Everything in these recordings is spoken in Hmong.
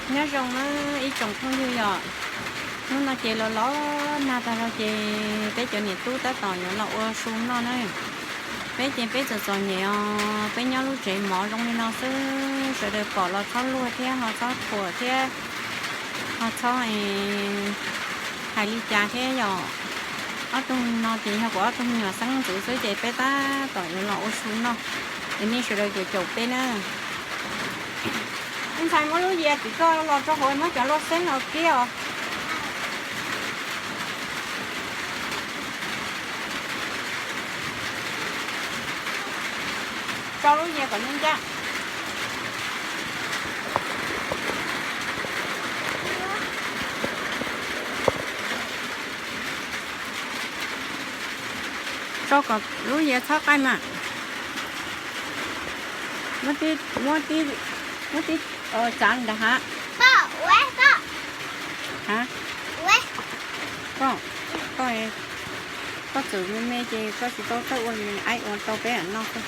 Nyob zoo na ib tsoom phooj ywg yom, hnub no ces los los nag tag zog ces peb cov niam tub tab tom yuav los ua su noj na. Peb ces peb txom txom nyem os, peb nyob lub tsev mov zoo li no xwb, sawv daws pom los txhob luag thiab ho txhob thuam thiab ho txhob hais li cas thiab yom. Ob tug no ces yog kuv ob tug me nyuam xeeb ntxwv xwb ces peb tab tom yuav los ua su noj, es nej sawv daws caum caum peb na. Ntxhais, muab lub yias tim koj los rau hauv, muab cov luaj xeeb los kiag os. Tso lub yias kom ncaj ncaj. Tso kom lub yias txhob qaij mas. Muab tib, muab tib, muab tib txav ntawd hab. Koj, koj, koj txwm me me ces koj tsis tau txawj ua li, aib ua rau peb noj xwb.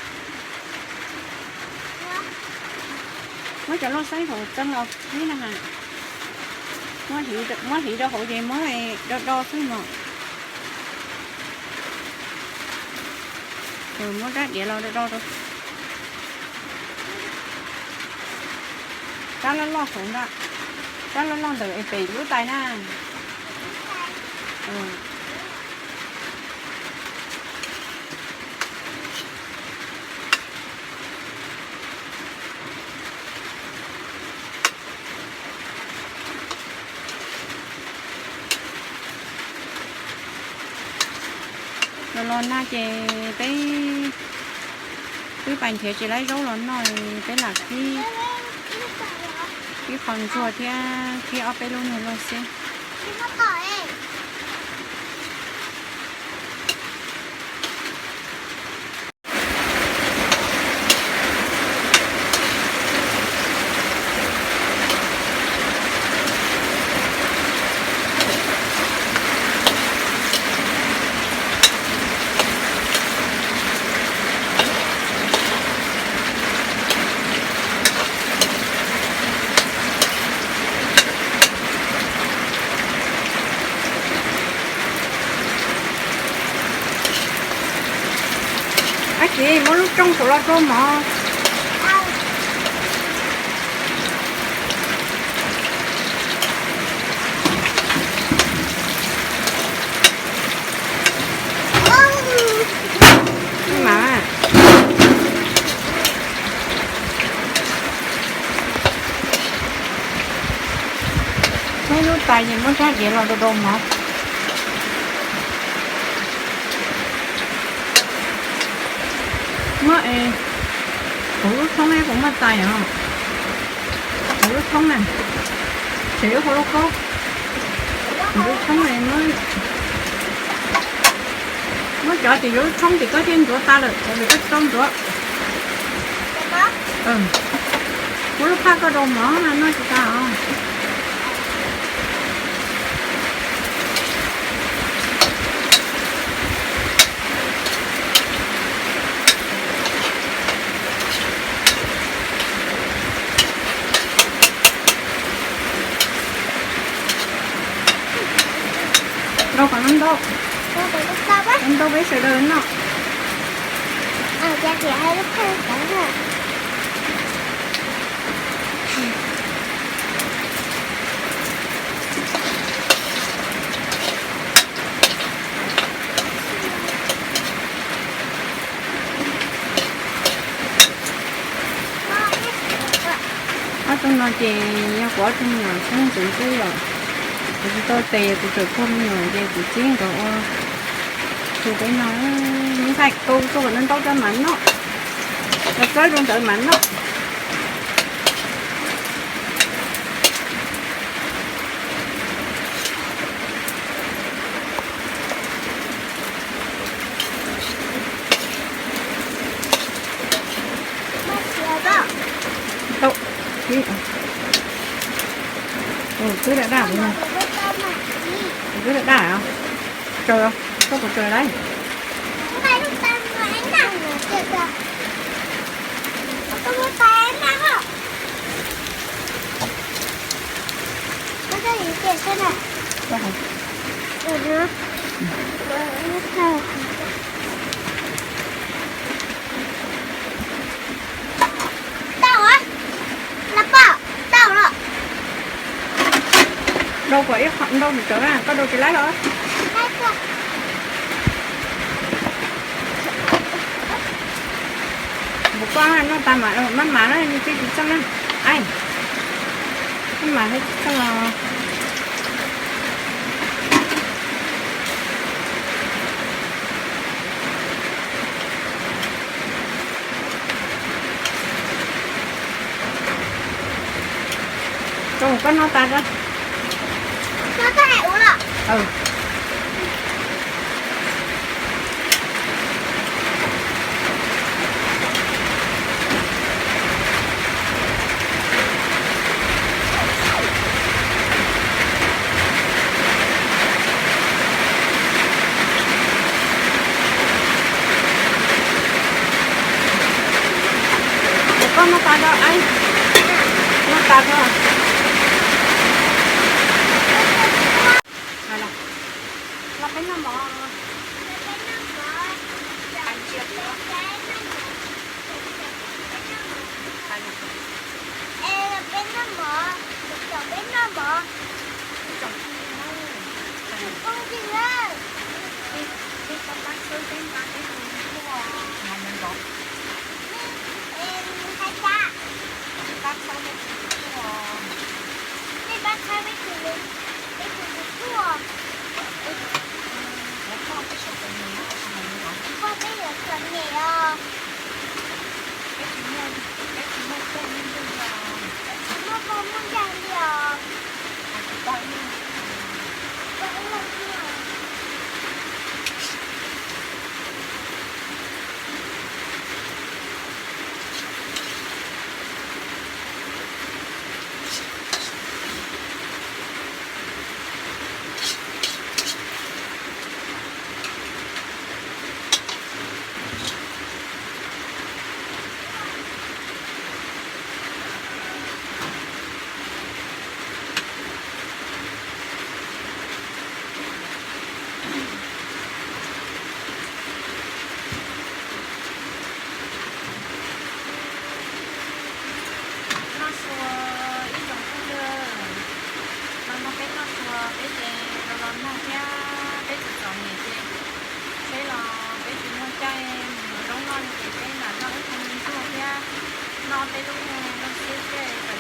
Muab cov luaj xeeb hauv txeeb los ib na has. Muab hliv rau hauv ces muab do do xwb no. Muab rab diav los do do rau. Rab loj loj hauv ntag, rab loj loj ntawm es pem lub tais na. Los los nag ces peb twb pais nrhiav tsis laib zaub los noj, peb lam kib, kib qho ntsuag thiab kib ob peb lub niag luaj xwb. Ab tsi, muab lub rooj saum los rau mov. Muab lub tais ces muab rab diav los do do mov. Muab es, kuv lub thoob puas muaj tais os? Kuv lub thoob na, tseem yuav hau lub kaub. Kuv lub thoob, muab cov tim yuav lub thoob tim koj thiaj ntxuav tas lawm, cov tim koj tsis tau ntxuav. Muab lub phaj koj rau mov no noj tsis tas os. Rau kom ntau, ntau peb sawv daws noj. Ob tug no ces yog kuv ob tug me nyuam xeeb ntxwv xwb yom. Kuv tsis tau tes, kuv tseem puag me nyuam ces kuv txib nkawd ua su peb noj. Ntxhais, kau tuaj kom ntau ntau rau mam noj, los txawb rau ntawd mam noj. Twb daj daj, twb daj daj os. Tsaws, koj puas tsaws lawm? Tsaws. Koj puas tsaws na ho? Tau, tau los. Rau kom ib qho, rau mus tsev na, koj rau tsis laib los? Mus koj noj tas mam, maj mam na, nws twb tsis txooj na. Ai, maj mam thiab tsis txooj los. Koj noj tas. Koj noj tas rau, noj tas rau. Los peb noj mov. Peb noj mov, peb noj mov. Peb tsis muaj poj muaj ntxoog li os. Peb tsis muaj poj muaj ntxoog li os. Poj ib leeg xwb os. Noj su ib tsoom phooj ywg, no no peb noj su peb ces los los noj thiab, peb tsis txom nyem ces seb los peb tsis muaj caij mus zoo noj li ces peb lam noj ib qho me ntsuag thiab noj peb lub nplooj xwb thiab.